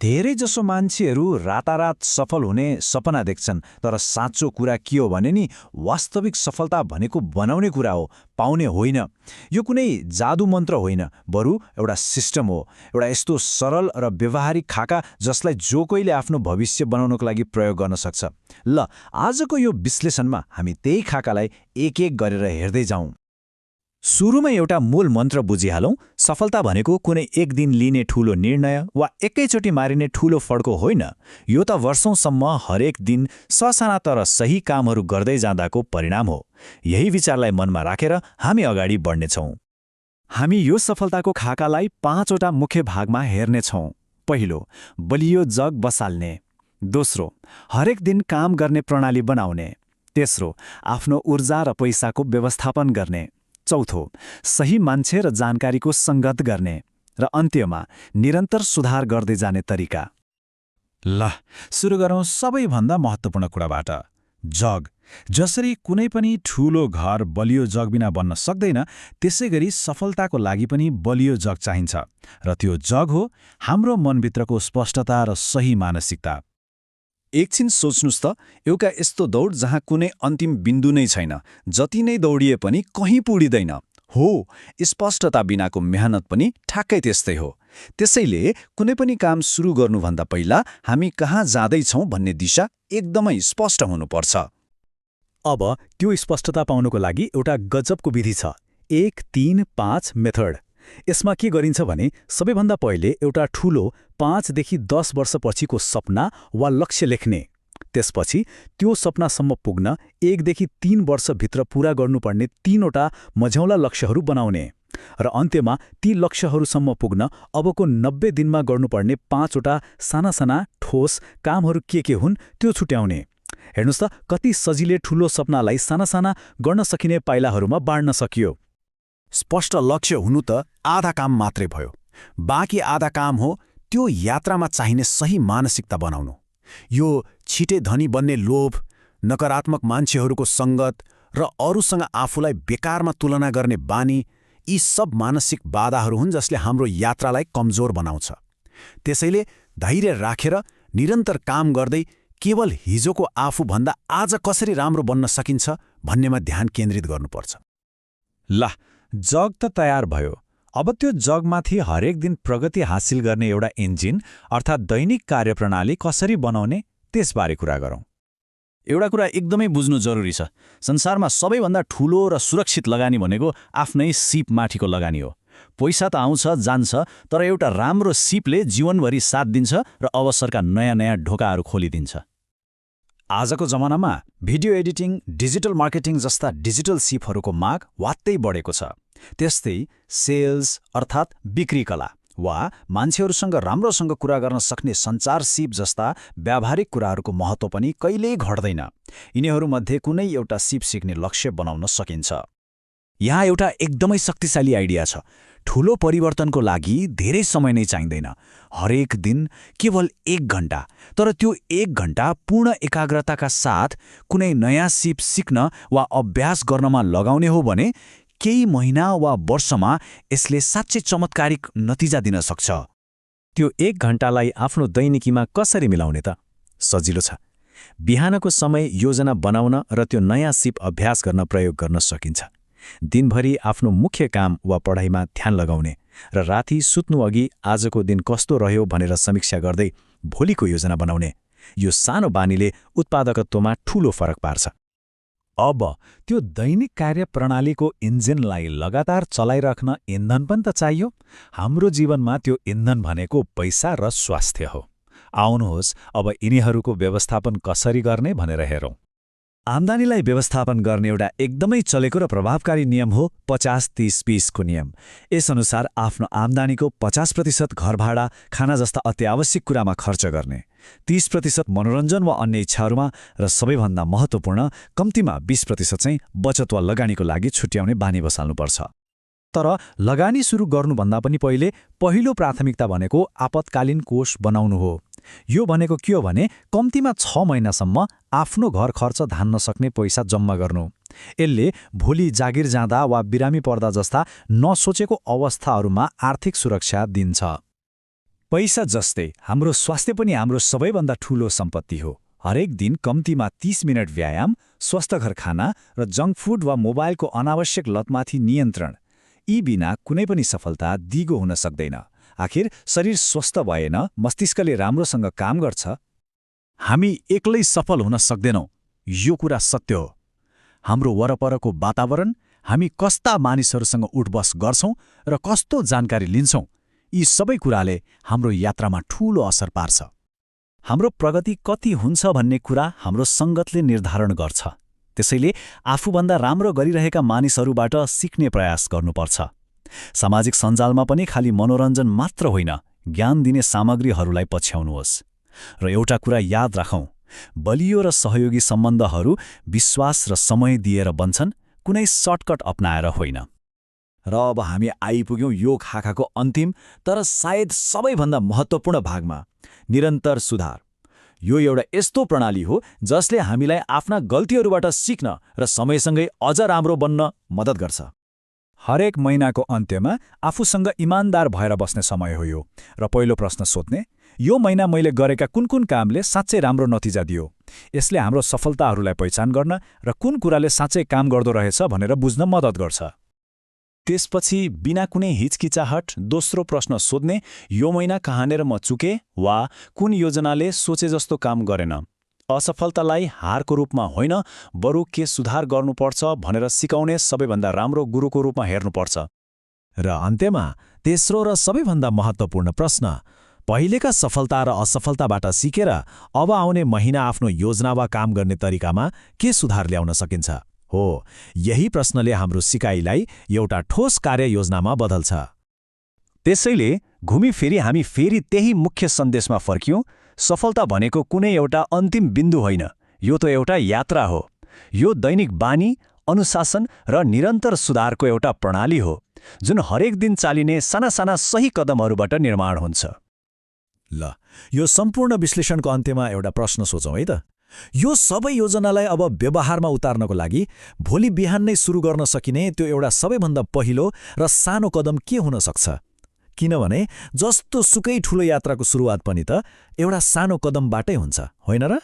धेरैजसो मान्छेहरू रातारात सफल हुने सपना देख्छन्, तर साँचो कुरा के हो भने नि वास्तविक सफलता भनेको बनाउने कुरा हो, पाउने होइन। यो कुनै जादु मन्त्र होइन, बरु एउटा सिस्टम हो, एउटा यस्तो सरल र व्यवहारिक खाका जसलाई जो कोहीले आफ्नो भविष्य बनाउनको लागि प्रयोग गर्न सक्छ। ल, आजको यो विश्लेषणमा हामी त्यही खाकालाई एक एक गरेर हेर्दै जाउँ। सुरुमा एउटा मूल मन्त्र बुझिहालौँ। सफलता भनेको कुनै एक दिन लिने ठूलो निर्णय वा एकैचोटि मारिने ठूलो फड्को होइन। यो त वर्षौंसम्म हरेक दिन ससाना तर सही कामहरू गर्दै जाँदाको परिणाम हो। यही विचारलाई मनमा राखेर हामी अगाडि बढ्नेछौँ। हामी यो सफलताको खाकालाई 5 वटा मुख्य भागमा हेर्नेछौँ। पहिलो, बलियो जग बसाल्ने। दोस्रो, हरेक दिन काम गर्ने प्रणाली बनाउने। तेस्रो, आफ्नो ऊर्जा र पैसाको व्यवस्थापन गर्ने। चौथो, सही मान्छे र जानकारीको सङ्गत गर्ने। र अन्त्यमा, निरन्तर सुधार गर्दै जाने तरिका। ल, सुरु गरौँ सबैभन्दा महत्त्वपूर्ण कुराबाट। जग। जसरी कुनै पनि ठूलो घर बलियो जग बिना बन्न सक्दैन, त्यसैगरी सफलताको लागि पनि बलियो जग चाहिन्छ। र त्यो जग हो हाम्रो मनभित्रको स्पष्टता र सही मानसिकता। एकछिन सोच्नुस् त, एउटा यस्तो दौड जहाँ कुनै अन्तिम बिन्दु नै छैन, जति नै दौडिए पनि कहीँ पुडिँदैन। हो, स्पष्टता बिनाको मेहनत पनि ठ्याक्कै त्यस्तै हो। त्यसैले कुनै पनि काम सुरु गर्नुभन्दा पहिला हामी कहाँ जाँदैछौँ भन्ने दिशा एकदमै स्पष्ट हुनुपर्छ। अब त्यो स्पष्टता पाउनको लागि एउटा गजबको विधि छ, 1-3-5 मेथड। यसमा के गरिन्छ भने सबैभन्दा पहिले एउटा ठूलो 5 देखि 10 वर्षपछिको सपना वा लक्ष्य लेख्ने। त्यसपछि त्यो सपनासम्म पुग्न 1 देखि 3 वर्षभित्र पूरा गर्नुपर्ने 3 वटा मझौला लक्ष्यहरू बनाउने। र अन्त्यमा ती लक्ष्यहरूसम्म पुग्न अबको 90 दिनमा गर्नुपर्ने 5 वटा साना ठोस कामहरू के हुन् त्यो छुट्याउने। हेर्नुस् त, कति सजिलै ठूलो सपनालाई साना गर्न सकिने पाइलाहरूमा बाँड्न सकियो। स्पष्ट लक्ष्य हुनु त आधा काम मात्रै भयो। बाँकी आधा काम हो त्यो यात्रामा चाहिने सही मानसिकता बनाउनु। यो छिटै धनी बन्ने लोभ, नकारात्मक मान्छेहरूको सङ्गत र अरूसँग आफूलाई बेकारमा तुलना गर्ने बानी, यी सब मानसिक बाधाहरू हुन् जसले हाम्रो यात्रालाई कमजोर बनाउँछ। त्यसैले धैर्य राखेर निरन्तर काम गर्दै केवल हिजोको आफूभन्दा आज कसरी राम्रो बन्न सकिन्छ भन्नेमा ध्यान केन्द्रित गर्नुपर्छ। ल, जग त तयार भयो। अब त्यो जगमाथि हरेक दिन प्रगति हासिल गर्ने एउटा इन्जिन अर्थात् दैनिक कार्यप्रणाली कसरी बनाउने त्यसबारे कुरा गरौँ। एउटा कुरा एकदमै बुझ्नु जरुरी छ, संसारमा सबैभन्दा ठूलो र सुरक्षित लगानी भनेको आफ्नै सिप माथिको लगानी हो। पैसा त आउँछ जान्छ, तर एउटा राम्रो सिपले जीवनभरि साथ दिन्छ र अवसरका नयाँ ढोकाहरू खोलिदिन्छ। आजको जमानामा भिडियो एडिटिङ, डिजिटल मार्केटिङ जस्ता डिजिटल सिपहरूको माग वात्तै बढेको छ। त्यस्तै सेल्स अर्थात् बिक्री कला वा मान्छेहरूसँग राम्रोसँग कुरा गर्न सक्ने सञ्चार सिप जस्ता व्यावहारिक कुराहरूको महत्त्व पनि कहिल्यै घट्दैन। यिनीहरूमध्ये कुनै एउटा सिप सिक्ने लक्ष्य बनाउन सकिन्छ। यहाँ एउटा एकदमै शक्तिशाली आइडिया छ। ठूलो परिवर्तनको लागि धेरै समय नै चाहिँदैन। हरेक दिन केवल 1 घण्टा, तर त्यो 1 घण्टा पूर्ण एकाग्रताका साथ कुनै नयाँ सिप सिक्न वा अभ्यास गर्नमा लगाउने हो भने केही महिना वा वर्षमा यसले साँच्चै चमत्कारिक नतिजा दिन सक्छ। त्यो 1 घण्टालाई आफ्नो दैनिकीमा कसरी मिलाउने त? सजिलो छ। बिहानको समय योजना बनाउन र त्यो नयाँ सिप अभ्यास गर्न प्रयोग गर्न सकिन्छ। दिनभरि आफ्नो मुख्य काम वा पढाइमा ध्यान लगाउने र राति सुत्नुअघि आजको दिन कस्तो रह्यो भनेर समीक्षा गर्दै भोलिको योजना बनाउने। यो सानो बानीले उत्पादकत्वमा ठूलो फरक पार्छ। अब त्यो दैनिक कार्य प्रणालीको इन्जिनलाई लगातार चलाइराख्न इन्धन पनि त चाहियो। हाम्रो जीवनमा त्यो इन्धन भनेको पैसा र स्वास्थ्य हो। आउनुहोस् अब यिनीहरूको व्यवस्थापन कसरी गर्ने भनेर हेरौँ। आम्दानीलाई व्यवस्थापन गर्ने एउटा एकदमै चलेको र प्रभावकारी नियम हो 50-30-20 को नियम। यसअनुसार आफ्नो आम्दानीको 50% घर भाडा, खाना जस्ता अत्यावश्यक कुरामा खर्च गर्ने, 30% मनोरञ्जन वा अन्य इच्छाहरूमा, र सबैभन्दा महत्त्वपूर्ण कम्तीमा 20% चाहिँ बचत वा लगानीको लागि छुट्याउने बानी बसाल्नुपर्छ। तर लगानी सुरु गर्नुभन्दा पनि पहिलो प्राथमिकता भनेको आपतकालीन कोष बनाउनु हो। यो भनेको के हो भने कम्तीमा 6 महिनासम्म आफ्नो घर खर्च धान्न सक्ने पैसा जम्मा गर्नु। यसले भोलि जागिर जाँदा वा बिरामी पर्दा जस्ता नसोचेको अवस्थाहरूमा आर्थिक सुरक्षा दिन्छ। पैसा जस्तै हाम्रो स्वास्थ्य पनि हाम्रो सबैभन्दा ठूलो सम्पत्ति हो। हरेक दिन कम्तीमा 30 मिनट व्यायाम, स्वस्थकर खाना र जङ्क फुड वा मोबाइलको अनावश्यक लतमाथि नियन्त्रण, यी बिना कुनै पनि सफलता दिगो हुन सक्दैन। आखिर शरीर स्वस्थ भएन, मस्तिष्कले राम्रोसँग काम गर्छ। हामी एक्लै सफल हुन सक्दैनौँ, यो कुरा सत्य हो। हाम्रो वरपरको वातावरण, हामी कस्ता मानिसहरूसँग उठबस गर्छौं र कस्तो जानकारी लिन्छौं, यी सबै कुराले हाम्रो यात्रामा ठूलो असर पार्छ। हाम्रो प्रगति कति हुन्छ भन्ने कुरा हाम्रो सङ्गतले निर्धारण गर्छ। त्यसैले आफूभन्दा राम्रो गरिरहेका मानिसहरूबाट सिक्ने प्रयास गर्नुपर्छ। सामाजिक सञ्जालमा पनि खालि मनोरञ्जन मात्र होइन, ज्ञान दिने सामग्रीहरूलाई पछ्याउनुहोस्। र एउटा कुरा याद राखौँ, बलियो र सहयोगी सम्बन्धहरू विश्वास र समय दिएर बन्छन्, कुनै सर्टकट अपनाएर होइन। र अब हामी आइपुग्यौँ यो खाखाको अन्तिम तर सायद सबैभन्दा महत्त्वपूर्ण भागमा, निरन्तर सुधार। यो एउटा यस्तो प्रणाली हो जसले हामीलाई आफ्ना गल्तीहरूबाट सिक्न र समयसँगै अझ राम्रो बन्न मद्दत गर्छ। हरेक महिनाको अन्त्यमा आफूसँग इमान्दार भएर बस्ने समय हो यो, र पहिलो प्रश्न सोध्ने, यो महिना मैले गरेका कुन कुन कामले साँच्चै राम्रो नतिजा दियो। यसले हाम्रो सफलताहरूलाई पहिचान गर्न र कुन कुराले साँच्चै काम गर्दो रहेछ भनेर बुझ्न मद्दत गर्छ। त्यसपछि बिना कुनै हिचकिचाहट दोस्रो प्रश्न सोध्ने, यो महिना कहाँनेर म चुके वा कुन योजनाले सोचे जस्तो काम गरेन। असफलतालाई हारको रूपमा होइन, बरु के सुधार गर्नुपर्छ भनेर सिकाउने सबैभन्दा राम्रो गुरुको रूपमा हेर्नुपर्छ। र अन्त्यमा तेस्रो र सबैभन्दा महत्त्वपूर्ण प्रश्न, पहिलेका सफलता र असफलताबाट सिकेर अब आउने महिना आफ्नो योजना वा काम गर्ने तरिकामा के सुधार ल्याउन सकिन्छ। हो, यही प्रश्नले हाम्रो सिकाइलाई एउटा ठोस कार्ययोजनामा बदल्छ। त्यसैले घुमिफिरी हामी फेरि त्यही मुख्य सन्देशमा फर्क्यौँ, सफलता भनेको कुनै एउटा अन्तिम बिन्दु होइन, यो त एउटा यात्रा हो। यो दैनिक बानी, अनुशासन र निरन्तर सुधारको एउटा प्रणाली हो, जुन हरेक दिन चालिने साना साना सही कदमहरूबाट निर्माण हुन्छ। ल, यो सम्पूर्ण विश्लेषणको अन्त्यमा एउटा प्रश्न सोचौँ है त। यो सबै योजनालाई अब व्यवहारमा उतार्नको लागि भोलि बिहान नै सुरु गर्न सकिने त्यो एउटा सबैभन्दा पहिलो र सानो कदम के हुन सक्छ? किनभने जस्तो सुकै ठूलो यात्राको सुरुवात पनि त एउटा सानो कदमबाटै हुन्छ, होइन र?